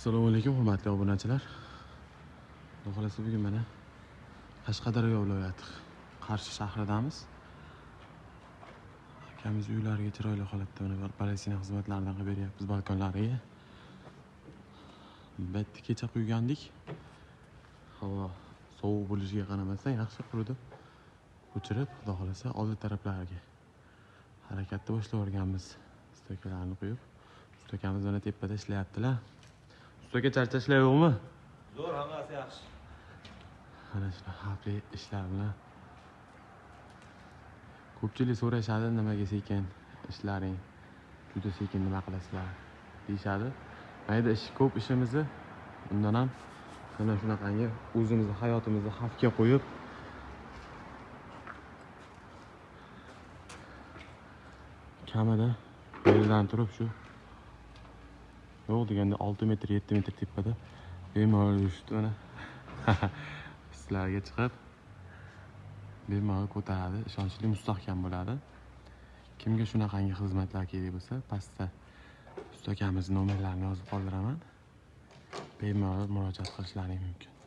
Assalomu alaykum hurmatli obunachilar. Xudo xolasa bugun mana Qashqadaryo viloyati Qarshi shahridamiz. Akamiz uylariga chiroyli holatda mana balesina xizmatlaridan qilib beryapmiz balkonlariga. Bitta kecha quygandik. Havo sovuq bo'lishiga qaramasdan yaxshi quridi. Ko'chirib, xudo xolasa oldi taraflariga harakatni boshlab yuborganmiz. Stokalarni qo'yib, stokamiz mana tepada ishlayaptilar. Ustoga charchashlar yo'qmi? Zo'r, hammasi yaxshi. Mana shu xavfli ishlar bilan ko'pchilik so'rashadi, nimaga sekin ishlaring, juda sekin nima qilasizlar deyishadi. Mayda ish ko'p ishimizni, undan ham mana shunaqangi o'zimizni hayotimizni xavfga qo'yib kamida yerdan turib shu yo'q deganda 6 metr, 7 metr tepada bemalol yurishdi mana. Sizlarga chiqib bemalol ko'taradi, ishonchli, mustahkam bo'ladi. Kimga shunaqangi xizmatlar kerak bo'lsa, pastda usta akamiz nomerlarini yozib qoldiraman. Bemalol murojaat qilishlaring mumkin.